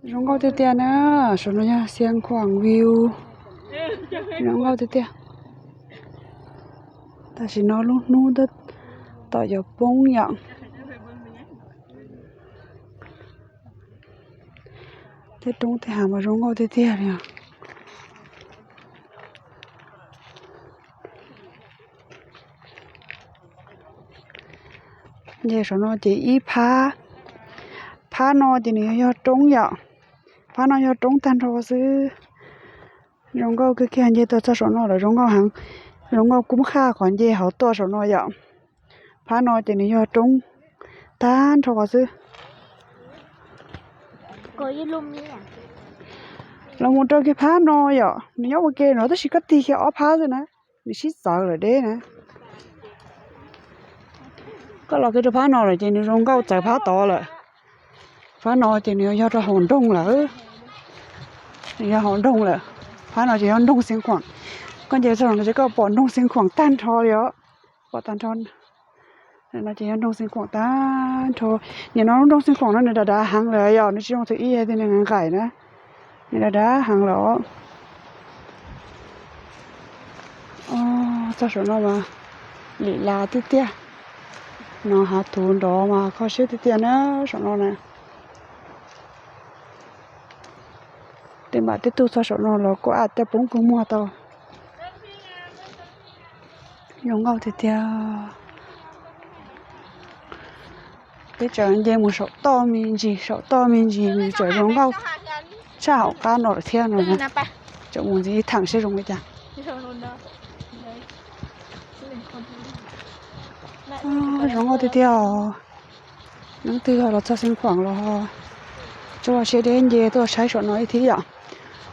Zoo nkauj tiag tiag na, saum no yog Xiav Khuam view, zoo nkauj tiag tiag. Tam sim no lub hnub twb tom yuav poob yom. Tej roob tej hav mas zoo nkauj tiag tiag li os. Ces saum no ces ib phab, phab no ces nws yog roob yom, phab no yog roob tag nrho xwb. Zoo nkauj kawg kiag, nce tuaj txog saum no lawm zoo nkauj heev, zoo nkauj kub qaj qhov nce hauv tuaj saum no yom. Phab no ces nws yog roob tag nrho xwb. Los mus rau kiag phab no yom, nws nyob ua ke no tab sis koj tig kiag ob phab xwb na, nws sib txawv lawm deb na. Koj los kiag rau phab no lawm ces nws zoo nkauj txawv phab tod lawm. Phab no ces nws yog rau hauv nroog lawm, nws yog hauv nroog lawm. Phab no ces yog nroog Xiav Khuam, koj nce txog no ces koj pom nroog Xiav Khuam tag nrho li os, pom tag nrho. No ces yog nroog Xiav Khuam tag nrho. Nim no lub nroog Xiav Khuam no nws dav dav heev lawm yom, nws tsis zoo txwv ib yam li nws nqaim na, nws dav dav heev lawm. Txog saum no mas lim las tiag tiag, no hav thuv nrov mas kho siab tiag tiag na saum no na. Tej npam tej tug txog saum no los kuj ab coj poob kua muag tau. Zoo nkauj tiag tiag. Peb tseem nce mus saum toj me ntsis, saum toj me ntsis nws tseem zoo nkauj tshaj hauv qab no lawm thiab no. Tseem mus ntxiv thaam seb zoo li cas. Zoo nkauj tiag tiag os. Leej twg los txog Xiav Khuam los tsuas siab deb nce tuaj saib saum no ib thib yom.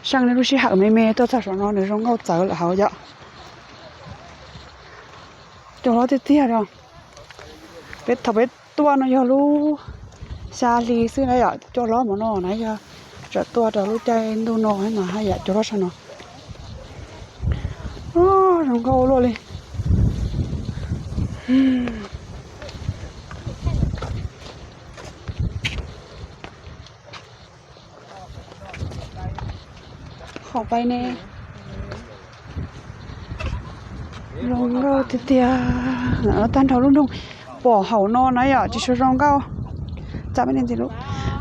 Seej li lub sij hawm me me tuaj txog saum no nws zoo nkauj txawv lawm hauv yom. Cua hlob tiag tiag os. Peb thaum peb tuaj no yog lub xya hli xwb na yom, cua hlob hmo no na yog tseem tuaj rau lub caij ntuj no mas haj yam cua hlob sab no. Zoo nkauj ua luaj li. Qhov pais ne, zoo nkauj tiag tiag. Tag nrho lub nroog, pom hauv no na yom tsis tshua zoo nkauj.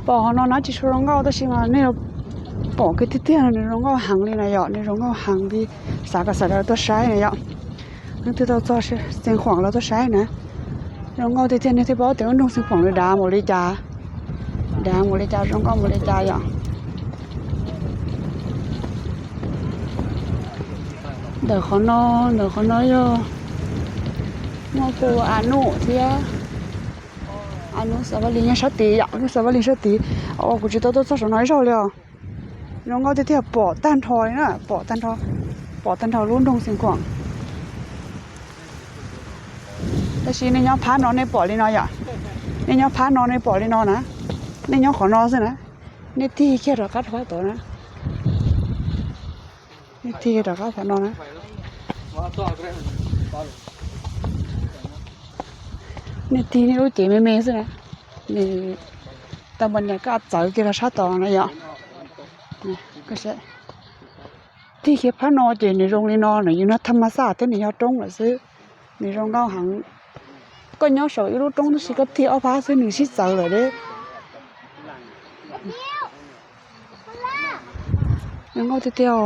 Pom hauv no na tsis tshua zoo nkauj tab sis mas nej pom kiag tiag tiag nws zoo nkauj heev li na yom, nws zoo nkauj heev li. Xav kom sawv daws tuaj saib na yom. Leej twg tau txog Xiav Khuam los tuaj saib na. Zoo nkauj tiag tiag, nej thiaj paub tias lub nroog Xiav Khuam nws dav npaum li cas, dav npaum li cas, zoo nkauj npaum li cas yom. Ntawm qhov no, ntawm qhov no yog muaj tus a num thiab, a num xav vaj li nyob sab tid yom, num xav vaj li sab tid. Kuv tsis tau tuaj txog saum no ib zaug li os. Zoo nkauj tiag tiag, pom tag nrho li na, pom tag nrho, pom tag nrho lub nroog Xiav Khuam. Tab sis nej nyob phab no nej pom li no yom, nej nyob phab no nej pom li no na, nej nyob qhov no xwb na, nej tig kiag rov qab rau phab tod na, nej tig rov qab phab no na. Nej tig nej lub cev me me xwb na, nws tau npas nias kaj txawv kiag rau sab tod na yom. Tig kiag phab no ces nws zoo li no, nws yog no tham mas xaj thiab nws yog roob lawm xwb, nws zoo nkauj heev. Koj nyob saum ib lub roob tab sis koj tig ob phab xwb nws sib txawv lawm deb. Zoo nkauj tiag tiag os.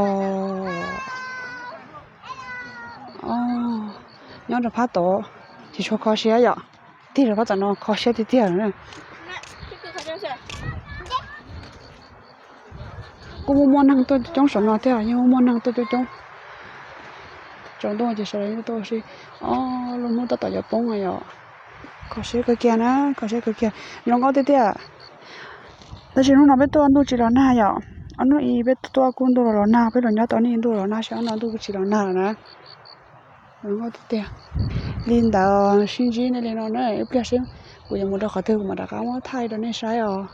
Nyob rau phab tod tsis tshua kho siab yom, tig rau phab tom no kho siab tiag tiag. Kuj muaj muaj neeg tuaj coob saum no thiab, yeej muaj muaj neeg tuaj coob coob. Tsaus ntuj ces sawv daws yeej tuaj ua si. Ob lub hnub tab tom yuav poob no yom. Kho siab kawg kiag na, kho siab kawg kiag. Zoo nkauj tiag tiag. Tab sis hnub no peb tuaj ntuj tsis los nag yom. Ob hnub ib peb tuaj kuj ntuj los los nag, peb los nyob tau ib ntuj los nag, tab sis ob no ntuj kuj tsis los nag lawm na. Zoo nkauj tiag tiag. Li ntawd sib ntsib nej li no na, ib pliag seb kuv yuav mus rau qhov twg kuv mam rov qab muab thaij rau nej saib os.